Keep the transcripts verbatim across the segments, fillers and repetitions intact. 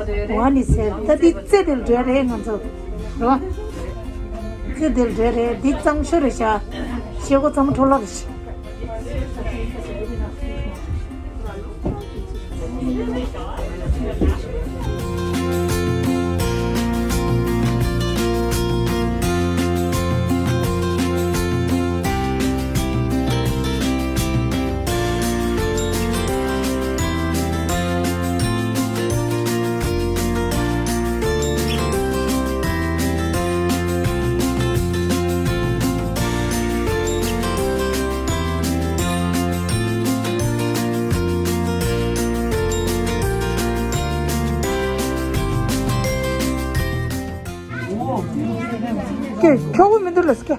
ཝ་ནི་ཟེར་ད་འདི་རྩེ་དེར་འགྲོ་རེད་ང་ཚོ་རོ། རྩེ་དེར་འགྲོ་རེད། འདི་གཙང་ཤོས་རེད་ཤག་ཤེལ་སྒོ་གཙང་མ་འཕྲོ་བརླག་རེད་ཤག་ཀྱེ་ཁྱོ་བོ་མི་འདུག་ལ་སྐྱ།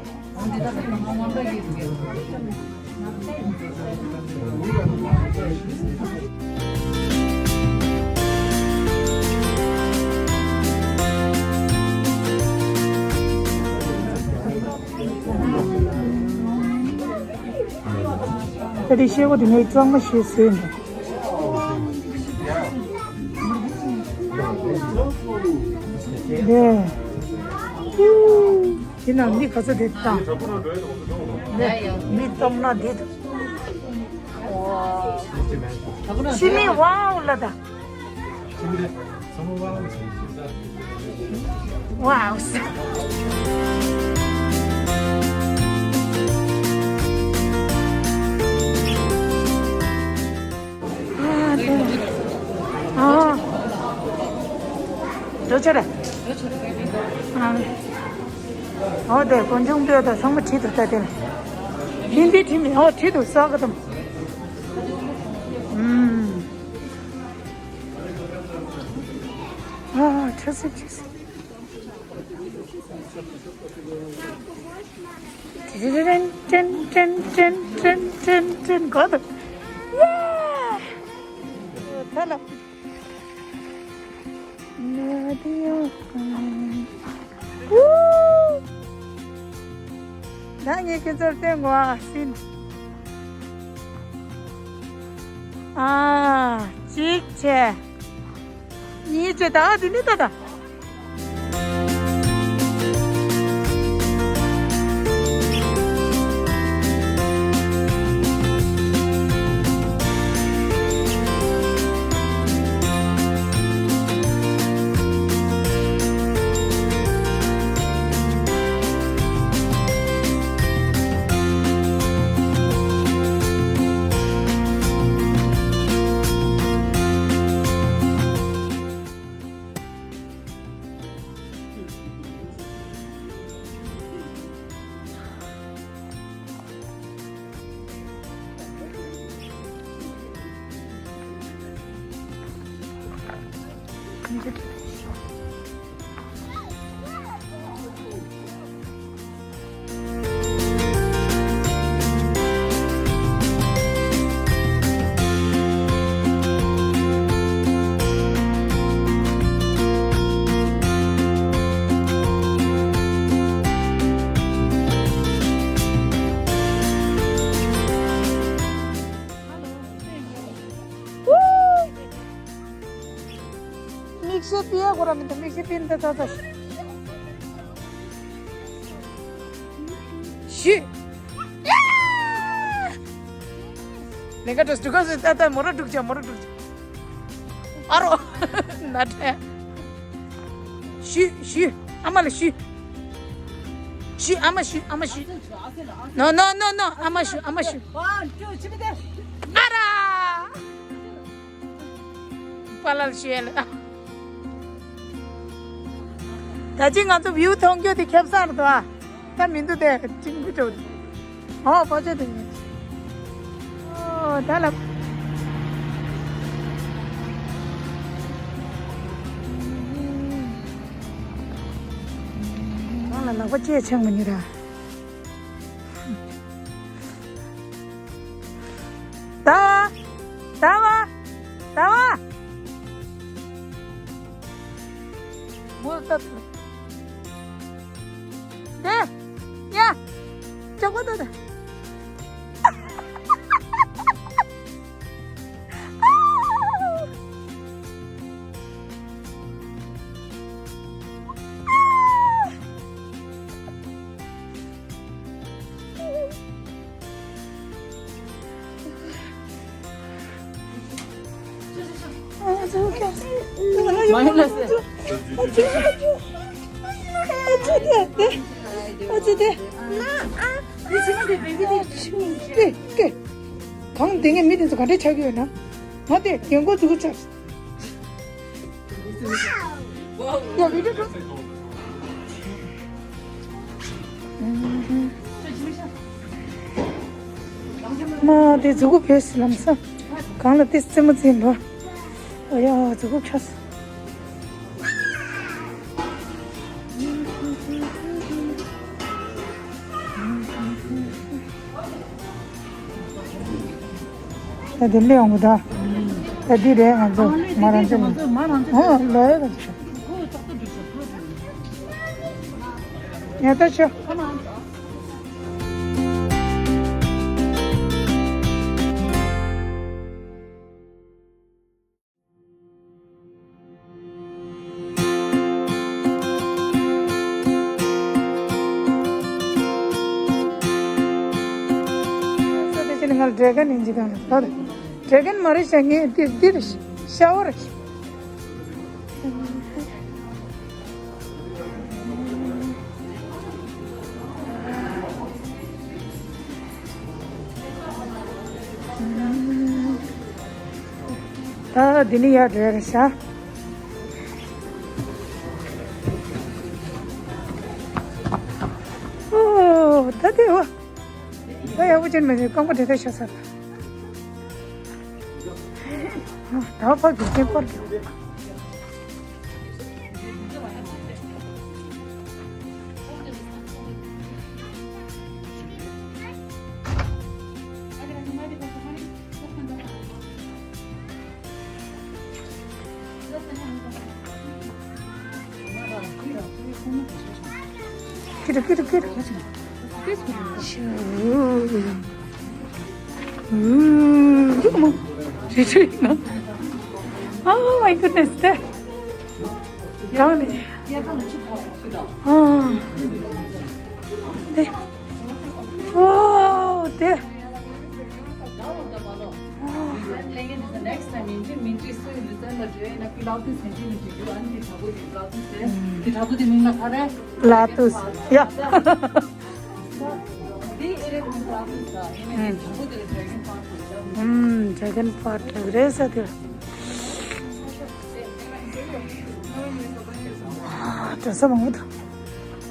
ད་དེ་ཤེལ་སྒོ་དེ་ངས་གཙང་མ་ཞིག་བཟོས་འདུག་དེ། དེ་ན་མི་ག་ཚོད་དེ་བཏང་། མི་གཏོང་ན་དེ། ཕྱི་མི་ཝའོ་ལ་ད། ཝའོ། ཨ་དེ། ཨ། འགྲོ་ཆ་ར། ཨ། ཨོ་དེ་དཀོན་མཆོག་འདོད་དང་ཚང་མ་ཁྲིད་དུ་ལྟ་དེ། ལིན་པི་ཁྲིད་མི་ཨོ་ཁྲིད་དུ་ས་ག་དམ། ཨུམ། ཨ་ཁྲ་སི་ཁྲ་སི། ཏྲན་ཏྲན་ཏྲན་ཏྲན་ཏྲན་ཏྲན་གོ་ཐུབ། ཡེ། ཐ་ལ། ནཱ་དི་ཡ། ཝུ། ད་ངས་ཁྱེད་ཚོར་བསྟན་དགོས་ཨ་སྲིན། ཨ། གཅིག་བྱས། གཉིས་བྱས། ད་འདི་ནི་ད་ད། མིག་ཤེལ་པིའི་གོ་ར་མི་འདུག་མིག་ཤེལ་པི་འདི་ཚོ་ཚོ། ཞུ། ལེང་ཀ་འགྲོ་འགྲོ་ག་ཟེར། ད་ད་མོ་ར་འགྲུག་ཅག་མོ་ར་འགྲུག་ཅག་ཨ་རོ། ན་ཏྲེ། ཞུ་ཞུ། ཨ་མ་ལ་ཞུ། ཞུ་ཨ་མ་ཞུ། ཨ་མ་ཞུ། ནོ་ནོ་ནོ་ནོ། ཨ་མ་ཞུ། ཨ་མ་ཞུ། ཨ་ར། པཱ་ལགས་ཞུ་ཡ་ལ། ད་ཅི་ང་ཚོ་བིའུ་མཐོང་རྒྱུ་དེ་ཁེབས་སང་རེད་དོ་ཨ། ད་མི་འདུག་དེ་ཅིག་མི་འགྲོ། ཨོ་པ་ཅོ་དེ་ཉིད། ཨོ་ད་ལ། རང་ལ་ལག་པ་བཅད་ཆང་མ་ཉོ་ར། ད་བ། ད་བ། ད་བ། མོ་ལྟ་ཚུལ། དེ། ཡ། ཅག་པོ་ད་ད། མ་ཡིན་ལ་ཟེར། ཨ་ཙི་དེ་དེ། ཨ་ཙི་དེ། དེ་དེ། གང་དེ་ངས་མི་དེ་ཚོ་ག་འདྲས་ཆགས་ཀྱི་ཡོད་ན། ང་དེ་རྒན་གོག་ཚུགས་ཆགས། ཡ་བི་ཌིའོ་འགྲོ། མ་དེ་མཛུ་གུ་བེས་ལམ་སང་། གང་ལ་དེ་རྩེད་མོ་རྩེ་འགྲོ། ཨ་ཡ་མཛུ་གུ་ཁྱགས། ད་དེ་སླེབས་འོང་གི་ད། ད་འདི་རེད་ང་ཚོ་མ་རང་ཚོ་ནི། ཨོ་ལོས་ད་ཆ། ཉལ་ད་ཆ། ང་ཌེ་གོན་ཡིན་གྱི་གང་ལ་ད། ཌེ་གོན་མ་རེད་ཤག་ངས་འདི་འདི་རེད་ཤ་བོ་རེད། ད་འདི་ནི་ཡར་འགྲོ་ཡ་རེད་ཤག་ཨོ་ད་དེ་འོ། ད་ཡག་པོ་ཅན་མ་རེད། རྐང་པ་དེ་ལྟར་ཤོར་ཚར། ད་ཕར་རྒྱུག་ཅན་པར་རྒྱུག་ཁྱེར་ཁྱེར་ཁྱེར། ཤུ། ཨུ། ཡོད་མོ། རེ་རེ་ཡིན་ན། Oh my goodness དེ། གང་ནས། ཨ། དེ། ཨོ་དེ། ལ་ཏུས། ཡ། ཨུམ། ཌེ་གོན་པར་རེད་ས་དེ། ཨ། དྲན་ས་མང་པོ་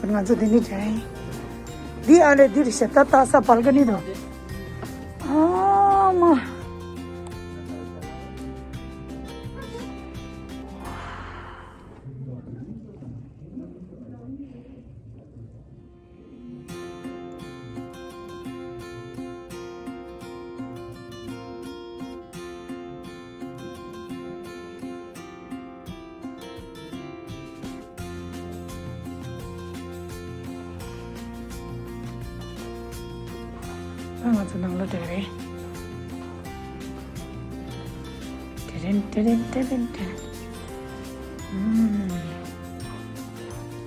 འདུག་ང་ཚོ་འདི་ནས་དྲན་ཡིན། འདི་ཨ་ལས་འདི་རེད་ཤག་ད་ལྟ་ས་བལ་ཀ་ནི་འདུག་ཨ་མ། ང་ཚོ་ནང་ལ་འགྲོ་རེད། ཏེ་རིན་ཏེ་རིན་ཏེ་རིན་ཏེ་རིན། ཨུམ།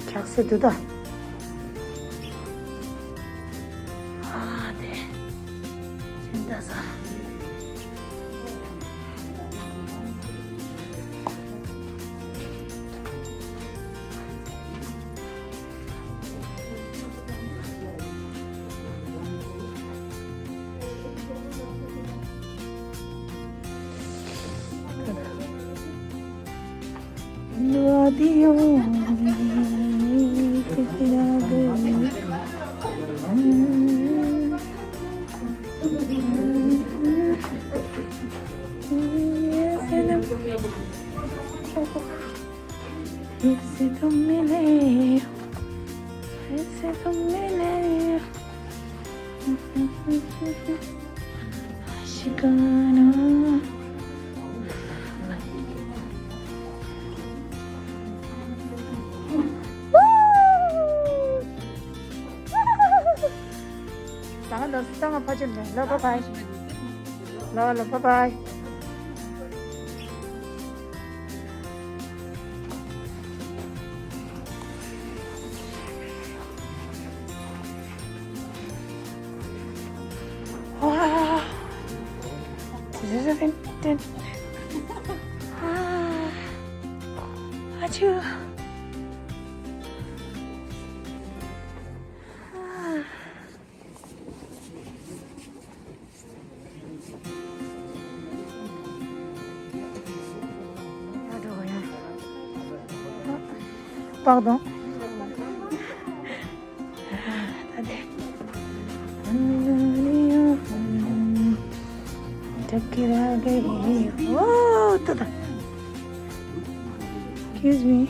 ཁྱག་སེ་དུ་ད། ཨ་དེ། ཤིན་ཏ་ས། ད་ང་ལ་སི་ཏང་ང་ཕ་ཆེར་ནས་ལོ་བ་བའི། ལོ་ལོ་བ་བའི། ཝ། ཏན་ཏན། ཨ། ཨ་ཆུ། Pardon. Attendez. Oh, attends. Excuse me.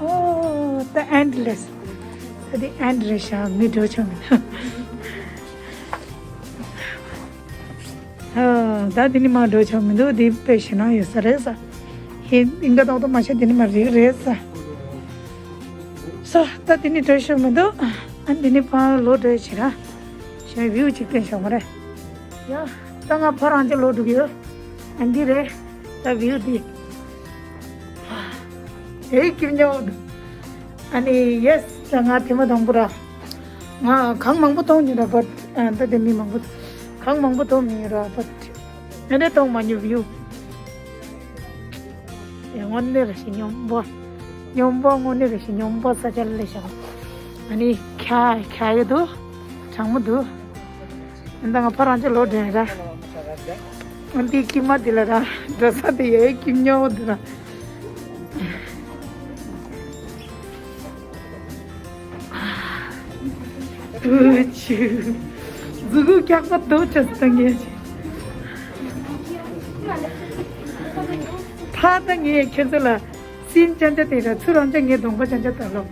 Oh, the endless. The end རེད་ཤག་མི་འགྲོ་ཆོག་མི་འདུག་ཨོ། ད་འདི་ནི་མ་འགྲོ་ཆོག་མི་འདུག་འདི་དཔེ་ཞེད་སྣང་ཡོད་ས་རེད་ས། ཧེ་ཨིན་ག་ཏོག་ཏོག་མ་ཤེས་འདི་ནི་མ་རིག་རེད་ས། སོ་ད་འདི་ནི་འགྲོ་ཆོག་མི་འདུག་ཨ་འདི་ནི་ཕར་ལོག་འགྲོ་ཡ་ཆེ་ར། ཞེ་བིའུ་ཅིག་བསྟན་ཆོག་མ་རེད། ཡ། ད་ང་ཕར་རང་ཅག་ལོག་འགྲོ་གི་ཡོད། ཨ་འདི་རེད། ད་བིའུ་འདི། ཨེ་ཀིམ་ཉོ། ཨ་ནི་ཡེས་ད་ང་དེ་མ་དང་པོ་ར། ང་གང་མང་པོ་མཐོང་མྱོང་ར་བཊ་ཨ་ད་དེ་མི་མང་པོ། གང་མང་པོ་མཐོང་མྱོང་ར་བཊ་ཨ་ནི་མཐོང་མ་མྱོང་བིའུ། ཡ་དངོས་གནས་རེད་ཤི་སྙོམས་པོ། སྙོམས་པོ་དངོས་གནས་རེད་ཤི་སྙོམས་པོ་ས་ཆ་ལ་ཤང་། ཨ་ནི་ཁྱ་ཁྱ་ཡོད་དུ། གྲང་མོ་འདུག་ཨ་ད་ང་ཕར་རང་ཅག་ལོག་འགྲོ་ཡིན་ར། ཨ་འདི་ཀི་མ་འདི་ལ་ར། འགྲོ་ས་དེ་ཡའི་ཀི་ཉོ་འདི་ར། འུ་ཆུ། གཟུགས་སྐྱག་པ་འདུག་ཅེས་ད་ངས་ཆེ། ཕ་ད་ངས་ཁྱེད་ཚོ་ལ། སིན་ཅན་ཅན་དེ་ར་ཚུར་རང་ཅན་ངའི་གདོང་པ་ཅན་ཅན་དང་ལོ།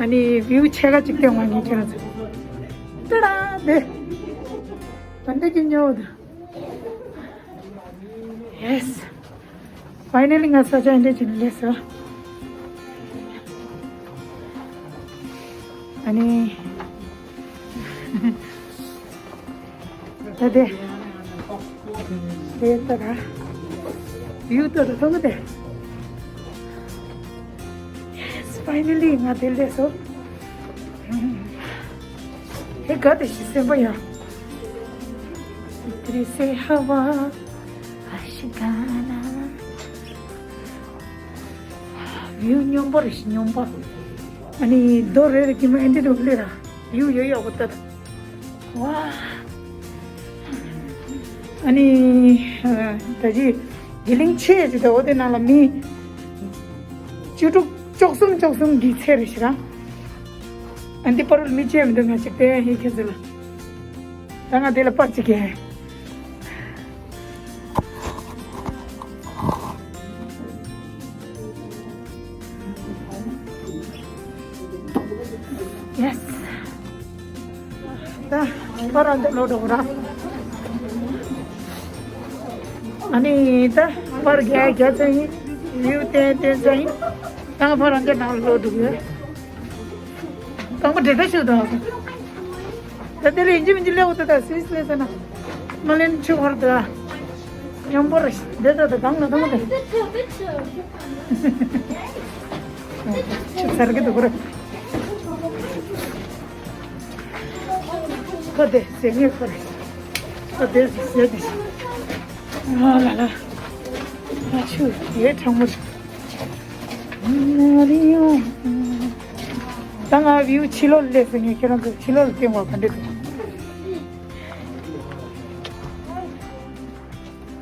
ཨ་ནི་བིའུ་ཆེ་ག་ཅིག་སྟེང་བ་ངས་ཁྱེད་རང་ཚོ། ཏི་ར་དེ། ད་འདི་ཀི་ཉོ་དུ། Yes. Finally ང་ས་ཆ་འདི་ཅིག་ལས་སོ། ཨ་ནི། ད་དེ། དེ་ལྟ་ར། བིའུ་ལྟ་ར་མཐོང་གི་དེ། Yes, finally ང་དེ་སླེབས་སོང་། དེ་ག་དེ་ཞིག་སེམས་པ་ཡང་། དེ་སེ་ཧ་བ་ཨ་ཤི་ག་ན། བིའུ་སྙོམས་པོ་རེད་ཤི་སྙོམས་པོ། ཨ་ནི་རྡོ་རེ་རེ་ཀི་མ་ཨེ་འདྲ་རུ་སླེབས་ར། བིའུ་ཡོད་ཡོད་པོ་ལྟ། ཝ། ཨ་ནི། ད་ཅི། དེ་གླིང་ཆེ་ཅིག་ད་འོ་དེ་ནང་ལ་མི། བཅུ་དྲུག་བཅུ་གསུམ་བཅུ་གསུམ་གྱི་ཚད་རེད་ཤི་ར། ཨ་འདི་པར་རུ་མི་ཆེ་མི་འདུག་ང་ཅིག་བལྟས་ཡིན་ཁྱེད་ཚོ་ལ། ད་ང་དེ་ལ་པར་ཅིག་གས། Yes. ད་པར་འདི་ལོ་འགྲོ་ར། ཨ་ནི་ད་པར་རྒྱ་རྒྱ་ཚ་ཡིན། ཡུ་ཏན་ཏན་ཚ་ཡིན། ད་པར་འདི་ནང་ལོ་འགྲོ་གི། དང་པོ་འདྲེ་ད་ཤོད་དང་། ད་དེ་ལས་ཡིན་གཅིག་མིན་གཅིག་ལས་འོ་ད་ད་སུས་ལས་ཟེར་ན། མ་ལེན་ཆུ་བར་དུ། སྙོམས་པོར་འདི་ད་ད་གང་ན་དང་དེ། ཆུ་ཚར་གི་འདུག་གོ་རེ། ཁོ་དེ་ཟེར་ངེས་ཁོ་རེ། ཁོ་དེ་ཟེར་དེ། ཨ་ལ་ལ། ཨ་ཆུ་ཡེ་གྲང་མོ་རེད། ད་ང་བིའུ་ཕྱི་ལོགས་ལ་སླེབས་སོང་ངས་ཁྱེད་རང་ཚོ་ཕྱི་ལོགས་ལ་བསྟན་པ་ག་འདྲ་འདུག་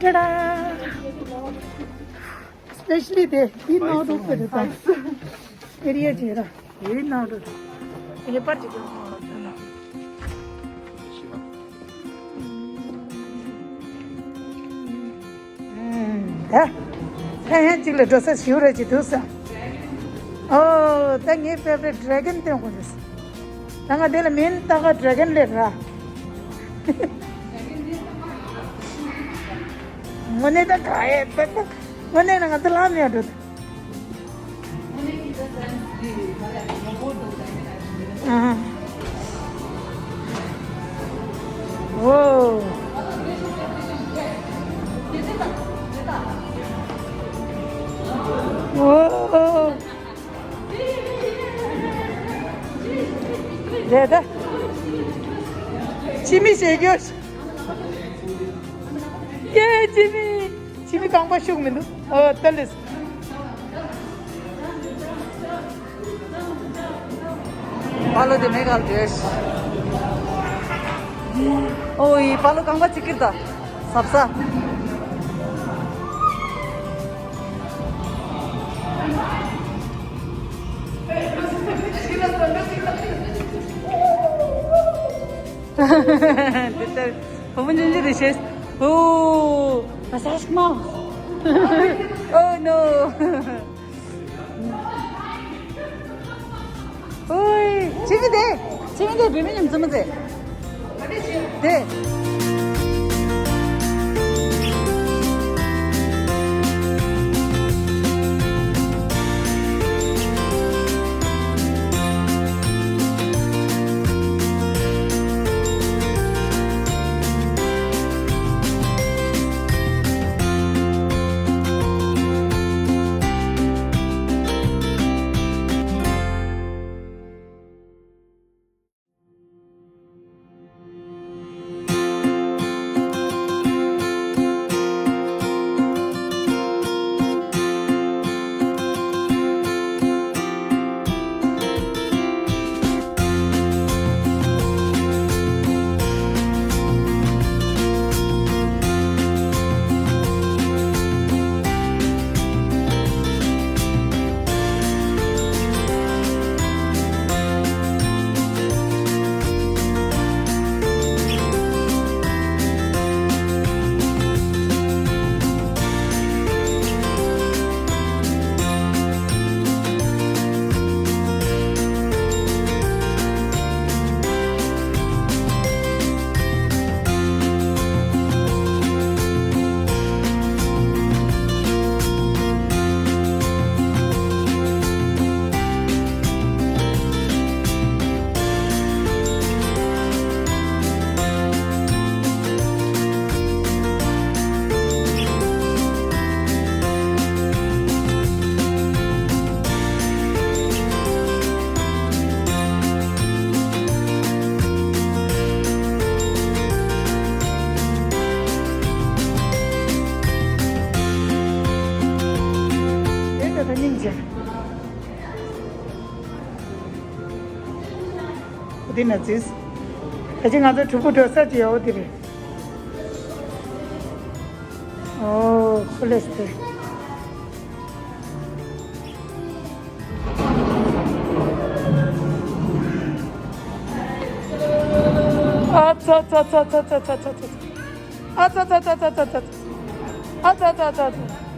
ཏྲ་ཌ། Especially དེ་དེའི་ནང་དུ་ཕེབས་དང་། ཨེ་རི་ཡ་ཅིག་ར། དེའི་ནང་དུ། ངེས་པར་ཅིག་ཡོང་སོང་ལ། ད། ཧན་ཧན་ཅིག་ལ་འགྲོ་ས་ཞིག་རེད་ཅིག་འདུག་ས། ཨོ། ད་ངའི་favorite dragon སྟོན་དགོས་འདུག་ས། ད་ང་དེ་ལ་མིང་ཏག་ཀ་dragon སླེབས་ར། དངོས་གནས་ད་ག་ཡེ་ད་ད། དངོས་གནས་ན་ང་ཚོ་ལྷ་མེད་འགྲོ་ད། ཨ། ཨོ། ཨོ། རེད་ད། ཕྱི་མི་ཞེས་སྐྱོ། ཀྱེ་ཕྱི་མི། ཕྱི་མི་རྐང་པ་ཤུགས་མི་འདུག་ཨོ་ཏ་ལིས། པ་ལོ་དེ་མེ་གལ་འདྲེས། ཨོ་ཡི་པ་ལོ་རྐང་པ་གཅིག་ཀིར་ད། སབ་ས། འདི་ལྟར་བུ་མོ་ཆུང་ཆུང་དེ་བྱས། ཨོ། ཨ་ས་ཞིག་མ། Oh no. ཨོའི། ཕྱི་མི་དེ། ཕྱི་མི་དེ་བུད་མེད་ཉམས་ཙམ་མ་ཟེར། དེ། འདི་ན་ཙིས། ད་ཅི་ང་ཚོ་གྲུ་གུ་འགྲོ་ས་ཅི་ཡོད་འདི་རེད། ཨོ་ཁོ་ལེས་ཏེ། ཨ་ཙ་ཙ་ཙ། ཨ་ཙ་ཙ་ཙ།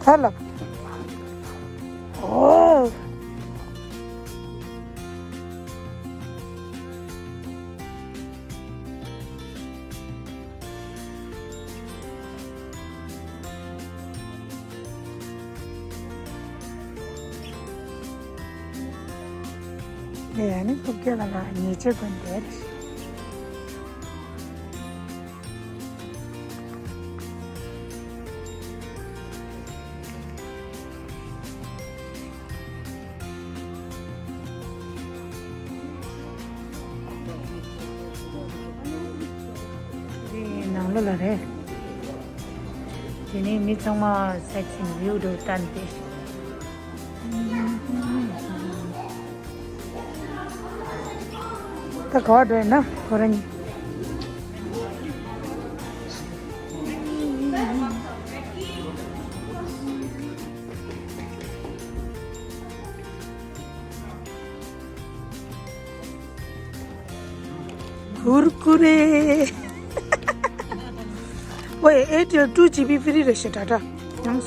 ཐལ། ཨོ། ལས་ནི་ཁུག་ཀྱ་ལ་ལ་ཉེས་ཆད་ཀུན་དེར། འདི་ནང་ལོགས་ལ་རེད། དེ་ནས་མི་ཚང་མ་སའེཊ་སིན་བིའུ་འགྲོ་བསྟན་ཏེ། ད་ག་བ་འགྲོ་ཡིན་ན་ཁོ་རང་གཉིས། ཀུར་ཀུ་རེ། ཝེ་ཨེར་ཊེལ་ཊུ་ཇི་བི་ཕི་རི་རེད་ཤག་ཌ་ཊ། ཡང་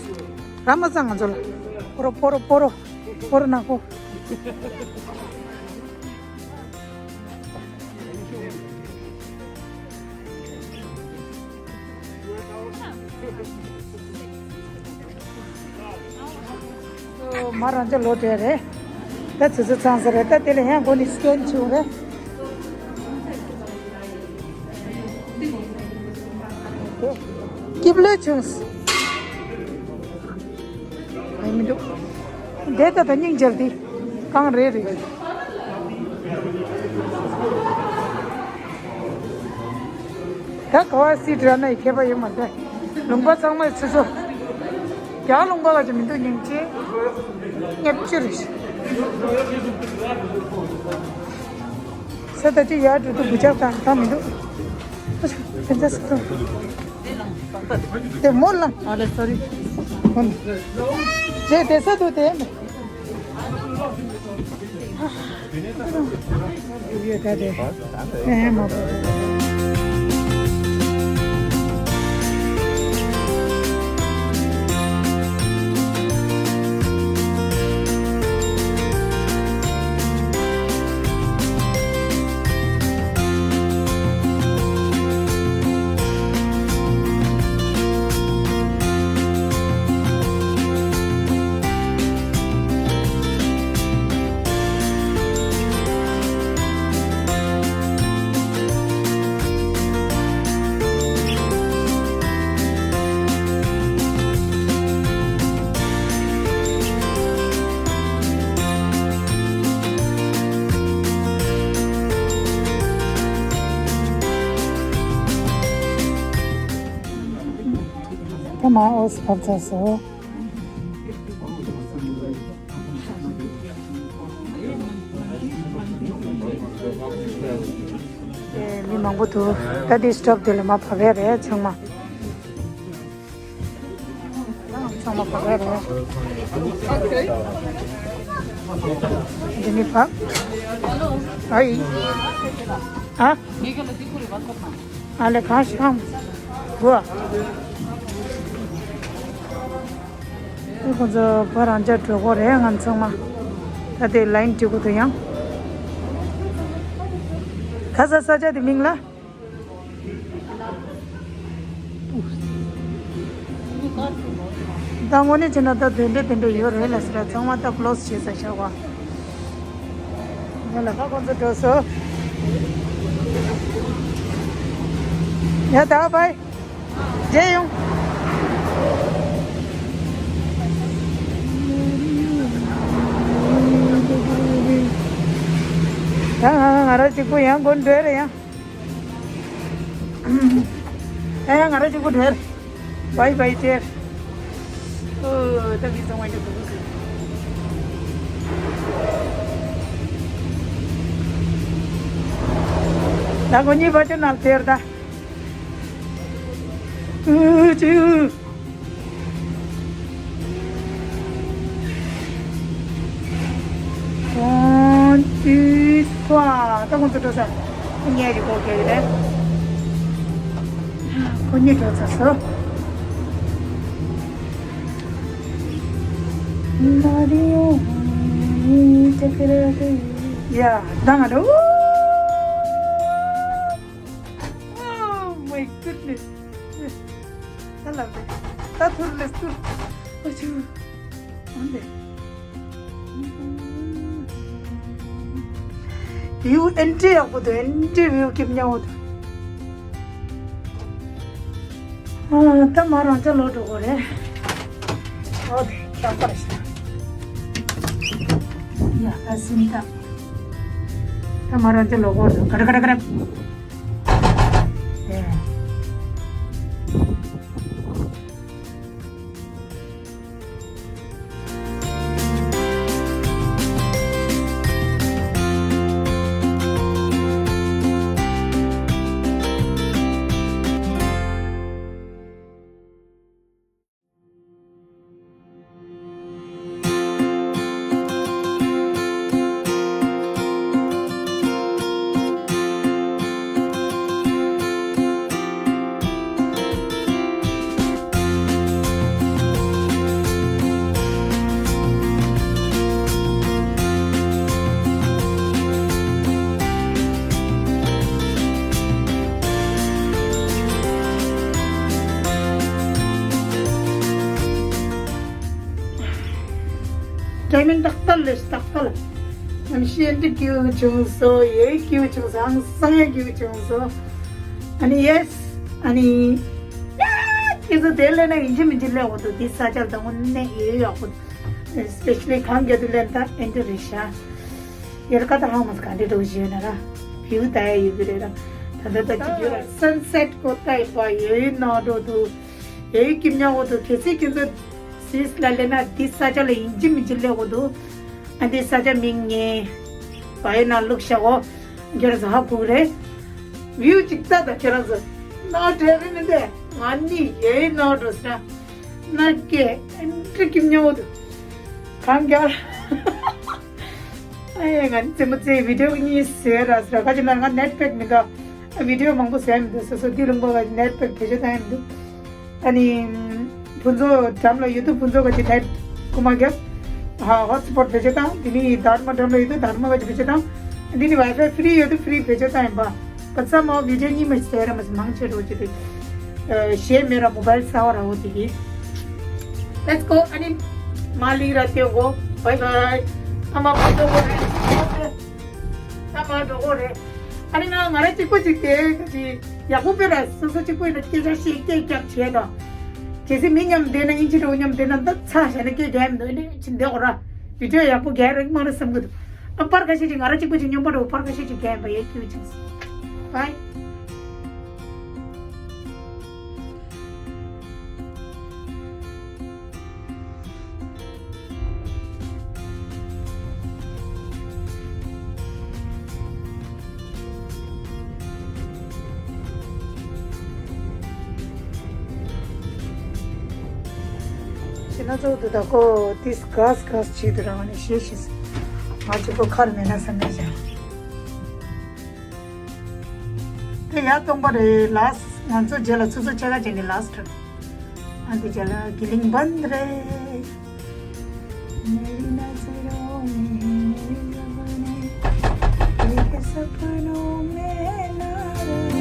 ར་མ་ཚང་ང་ཚོ་ལ། པོ་རོ་པོ་རོ་པོ་རོ། པོ་རོ་ནག་པོ། མ་རང་ཅག་ལོ་དེ་རེད། ད་ཚོད་ཚོད་ཚང་ས་རེད། ད་དེ་ལ་ཡང་སྒོ་ནས་སི་ཀེན་བྱུང་རེད། སྐྱིབ་ལོས་བྱུང་། ཨེ་མི་འདུག་འདས་ད་ད་སྙིང་རྗེ་འདི་གང་རེད་རེད། ད་ག་བ་སི་འདྲ་ན་ཡི་མཁས་པ་ཡོད་མ་རེད། ལུང་པ་ཚང་མའི་ཚེ་སྲོག་རྒྱ་ལུང་པ་ག་ཅི་མི་འདུག་སྙིང་རྗེ། ཉེབ་ཅི་རེད། ས་ད་ཅི་ཡར་འགྲོ་དུས་འབུ་ཆག་དང་དང་མི་འདུག་དེ་འདྲ་ས་དང་། དེ་མོ་ལ། ཨ་ལེ་སོ་རི། དེ་དེ་ས་དུ་དེ། ཡོད་ད་དེ། ཨེ་མ་པ། ད་མ་འོས་བབས་ཚར་སོང་། ཨེ་མི་མང་པོ་འདུག་ད་འདི་སི་ཊོབ་དེ་ལ་མར་བབས་ཡ་རེད་ཚང་མ། ཚང་མ་བབས་ཡ་རེད། འདི་ནི་བབས། ཨའི། ཨ། ཨ་ལེ་གང་ཤང་། གོ། ཁོང་ཚོ་ཕ་རང་ཅག་གྲོད་ཁོག་རེད་ང་ཚང་མ། ད་དེ་ལའིན་བྲིས་གོ་དུ་ཡང་། ག་ས་ས་ཆ་དེ་མིང་ལ། ད་དངོས་གནས་བྱས་ན་ད་དེ་འདྲ་དེ་འདྲ་ཡོད་རེད་ལ་ཟེར་ཚང་མ་ད་ཀློ་སི་བྱས་ས་ཤག་བ། ཡ་ལ་ཁ་ཁོང་ཚོ་འགྲོ་སོ། ཡ་ད་བའི། རྗེས་ཡོང་། ད་ང་ང་ར་གཅིག་པུ་ཡང་དགོན་འགྲོ་རེད་ཡང་། ད་ཡང་ང་ར་གཅིག་པུ་འགྲོ་རེད། བའི་བའི་ཏེར། ཨོ་ད་མི་ཚང་མ་འགྲོ་དགོས་ཀྱི། ད་ཁོ་གཉིས་པ་ཅོ་ནང་ཏེར་ད། ཨུ་ཅུ། One, two, three. ད་ཁོང་ཚོ་འགྲོ་ས། ཁོ་གཉིས་རི་གོ་གེ་རེད། ཁོ་གཉིས་འགྲོ་ཚར་སོ། ཡ། ད་ང་འགྲོ། Oh my goodness. ད་ལབ་རེད། ད་ཐུར་ལས་ཐུར། ཨ་ཆུ། འོན་ཏེ། ཝིའུ་ཨེན་ཊི་ཡག་པོ་འདུག་ཨེན་ཊི་ཝིའུ་སྐྱིབ་ཉག་པོ་འདུག་ཨ་ད་མ་རང་ཅག་ལོག་འགྲོ་དགོས་རེད། ཨོ་དེ་ཁྱབ་པར་ཤ། ཡ་ཨ་སིན་ད། ད་མ་རང་ཅག་ལོག་དགོས་རེད། ག་རེ་ག་རེ་ག་རེ། ཨེ། མིན་ཏག་ཏག་ལས་ཏག་ཏག་ལ། ཨ་ནི་ཤེས་འདྲི་སྐྱིད་པོ་བྱུང་སོང་། ཡེ་སྐྱིད་པོ་བྱུང་སོང་། ཧང་སང་ཡེ་སྐྱིད་པོ་བྱུང་སོང་། ཨ་ནི་ཡེས། ཨ་ནི་ཁྱེད་ཚོ་དེ་ལས་ན་ཡིན་གཅིག་མིན་གཅིག་ལས་འོ་དུ་དེ་ས་ཆ་དང་དངོས་གནས་ཡོད་ཡག་པོ། Especially གང་ག་དུ་ལེན་ད་ཨེ་འདྲ་རེད་ཤག་ཡར་ཀ་ད་ཧང་མ་ག་འདྲ་འགྲོ་བཞིན་ན་ར། བིའུ་ད་ཡ་ཡོད་གི་རེད་ར། ད་ད་ད་ཅི་ཡོད་ར། སན་སེཊ་གོ་ད་ཡི་པ་ཡོད་ཡོད་ནོ་འགྲོ་དུ། ཡོད་ཡོད་སྐྱིད་མྱོང་འོ་དུ། གལ་སྲིད་ཁྱེད་ཚོ་སིས་ལ་ལེན་ན་དེ་ས་ཆ་ལ་ཡིན་གཅིག་མིན་གཅིག་ལས་འོ་དུ། ཨ་འདི་ས་ཆ་མིང་ངས་བ་ཡོད་ན་ལུག་ཤ་འོ། ཁྱེད་རང་ཚོ་ཧ་གོ་གི་རེད། བིའུ་ཅིག་ལྟ་ད་ཁྱེད་རང་ཚོ། ནོ་དྲན་རེད་མི་འདུག་ང་ནི་ཡོད་ཡོད་ནོ་འགྲོ་ས། ན་སྐད་ཨེ་འདྲ་སྐྱིད་མྱོང་འོ་དུ། གང་རྒྱལ། ཨ་ཡེ་ང་ནི་རྩེད་མོ་རྩེ་བི་ཌིའོ་གཉིས་ཟེར་ར་ཟེར་ག་ཅི་ན་ང་ནེཊ་པེག་མི་འདུག་ཨ་བི་ཌིའོ་མང་པོ་ཟེར་མི་འདུག་སོ་སོ་འདི་ལུང་པ་ག་ཅི་ནེཊ་པེག་བེད་སྤྱོད་བཏང་ཡ་མི་འདུག་ཨ་ནི་ཕུན་ཚོགས་འགྲམ་ལ་ཡོད་དུས་ཕུན་ཚོགས་ག་ཅི་ནེཊ་རྐུ་མ་རྒྱབ། ཧ་ཧོཊ་སི་པོཊ་བེད་སྤྱོད་བཏང་། དེ་ནི་དྷར་མ་འགྲམ་ལ་ཡོད་དུས་དྷར་མ་ག་ཅི་བེད་སྤྱོད་བཏང་། འདི་ནི་ཝའི་ཕའི་ཕི་རི་ཡོད་དུས་ཕི་རི་བེད་སྤྱོད་བཏང་ཡིན་པ། བ་ཚ་མ་བི་ཌིའོ་གཉིས་མ་ཟེར་ར་མ་ཟེར་མང་ཆེ་རོ་ཅི་དེ། ཨ་གཞས་མེད་ར་མོ་བལ་གསར་བ་ར་འོ་དེ་གི། Let's go. ཨ་ནི་མ་ལི་ར་ཏེ་གོ། བའི་བའི། ཨ་མ་པ་ཏོ་གོ་རེད། ཨ་མ་འགྲོ་གོ་རེད། ཨ་ནི་ང་ང་ར་གཅིག་པོ་གཅིག་དེ་ག་ཅི་ཡག་པོ་དཔེ་ར་སོ་སོ་གཅིག་པོ་ཡིན་ན་སྐད་ཆ་བཤད་སྐད་རྒྱག་བྱས་དང་། གལ་སྲིད་མི་མཉམ་བསྡད་ན་ཨིན་ཇི་འགྲོ་མཉམ་བསྡད་ན་འདི་ཚ་བྱས་ན་སྐད་རྒྱག་མི་འདུག་ཨ་ནི་ཕྱིན་བསྡད་གོ་ར། བི་ཌིའོ་ཡག་པོ་རྒྱག་རེད་མ་རེད་བསམ་གི་འདུག་ཨ་པར་ཁ་ཤས་ཅིག་ང་ར་གཅིག་པོ་ཅིག་སྙོམས་པོ་འགྲོ་པར་ཁ་ཤས་ཅིག་རྒྱག་ཡིན་པ་ཡེ་ཁྱུ་ཅིག་བའི། ཤི་ན་ཚོགས་འདུ་དག་གོ་ཏིས་གས་གས་བྱེད་དུ་རང་ནས་ཤེས་ཤེས། ང་གཅིག་པོ་ཁར་མེད་ན་བསམ་མེད་ཀྱང་། དེ་ཡར་སྟོང་པ་རེད་ལགས། ང་ཚོ་རྗེས་ལ་ཚུགས་ཚུགས་ཆེ་ཁ་བྱས་ནས་ལགས་སོ། ཨ་འདི་རྗེས་ལ་གི་ལིང་བན་རེད། मेरी नजरों में मेरे सपने, एक सपनों में ना रहे।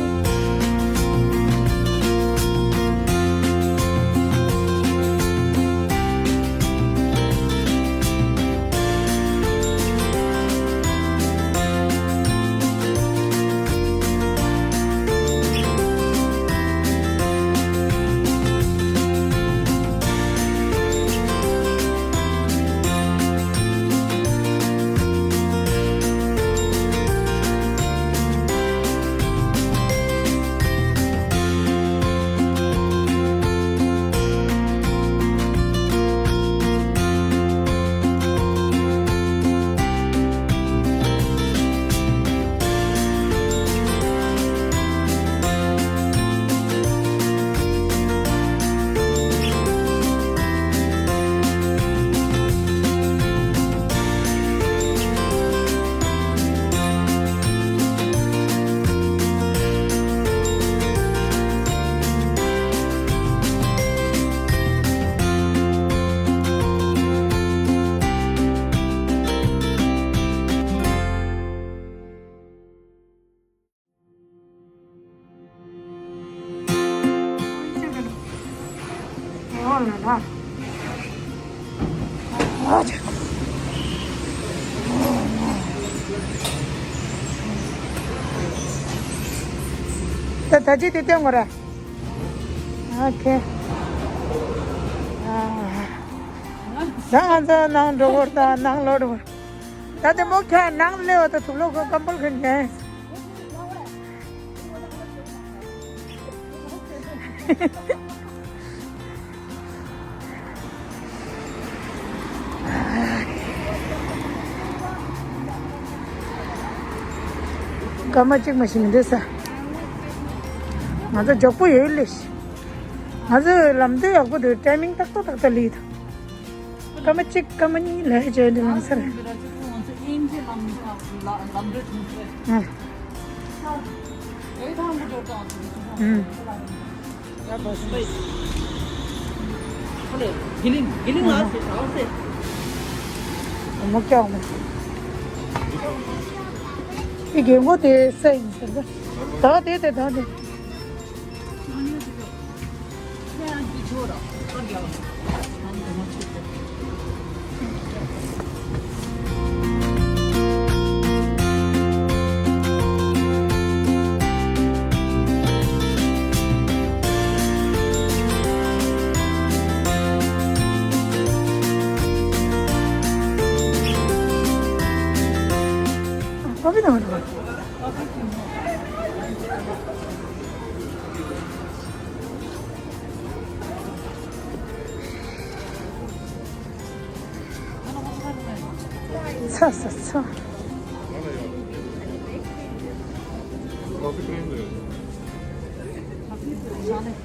ད་ད་ཅི་དེ་སྟོན་དགོས་ར། ཨོ་ཁེ། ཨ། ད་ང་ཚོ་ནང་འགྲོ་དགོས་ར། ད་ནང་ལོག་འགྲོ་དགོས་ར། ད་དེ་མོ་ཁྱོད་ནང་སླེབས་པ་ད་དུག་ལོག་གི་ཀམ་པལ་གྱོན་ནས། སྐར་མ་གཅིག་མ་ཞིག་མི་འདུག་ས། ང་ཚོ་མགྱོགས་པོ་ཡོད་ལེ། ང་ཚོ་ལམ་སྟོན་ཡག་པོ་འདུག་ཊའི་མིང་ཏག་ཏག་ཏག་ཏག་ལི་འདུག་སྐར་མ་གཅིག་སྐར་མ་གཉིས་ལས་བྱས་འདི་ལམ་སར། ཨ། ཨ། མོ་སྐྱོག་མོ། ཨི་རྒན་གོ་དེ་ས་ཡིན་ཟེར་ད། ད་དེ་དེ་ད་དེ། ཁྱེད་རང་གི་ཆོག་ར། ཁ་རྒྱག་ལ། ཁྱེད་རང་གི་མ་ཆོག་གི། ཚ་ཚ་ཚ།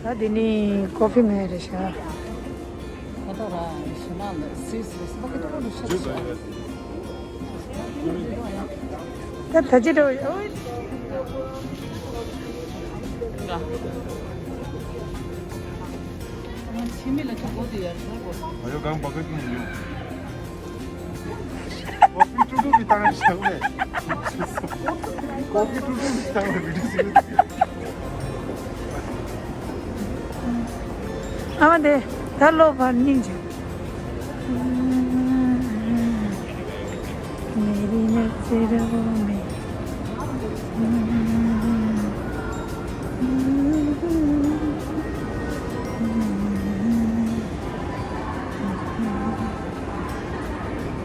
ད་འདི་ནི་ཀོ་ཕི་མེད་རེད་ཤག་ད་ད་ཅི་འགྲོ། ཨོ། ཕྱི་མི་ལ་ཆོག་གོ་དེ་ཡར་ཆོག་གོ། ཨ་ཡོ་གང་བ་ག་ཀིང་ཡོད། ཀོ་ཕི་ཀྲུ་ཀྲུ་གི་བཏང་ཞག་མེད། ཀོ་ཕི་ཀྲུ་ཀྲུ་གི་བཏང་བའི་བི་ཌི་ཡོ་ཟིན། ཨ་མ་དེ་ད་ལོ་བར་སྙིང་རྗེ། མེ་རི་ནེ་ཙེ་ར་བོ་མེ།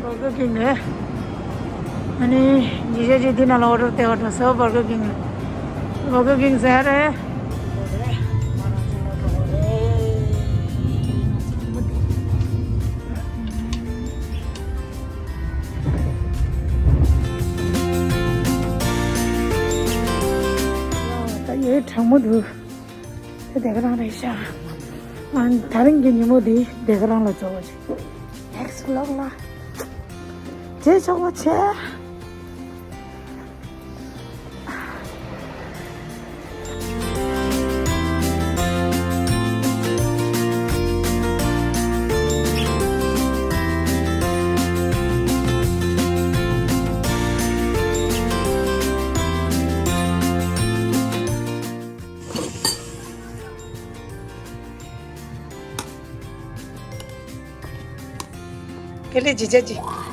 བར་གར་ཀིང་རེད། ཨ་ནི་ཉི་ཤུ་ཅིག་འདི་ནང་ལ་ཨོ་ཌར་སྟེར་བ་འགྲོ་ཟེར། བར་གར་ཀིང་རེད། བར་གར་ཀིང་ཟེར་རེད། ད་ཡོད་གྲང་མོ་འདུག་དེ་སྡེ་དགེ་རང་རེད་ཤག་ཨ་ནི་ད་རིང་གི་ཉིན་མོ་འདི་སྡེ་དགེ་རང་ལ་འཛོལ་བ་ཅིག་ནེག་སི་བི་ལོག་ལ་མཇལ་ཆོག་པ་བྱས། དེ་ལས་ཇི་བྱ་ཅི།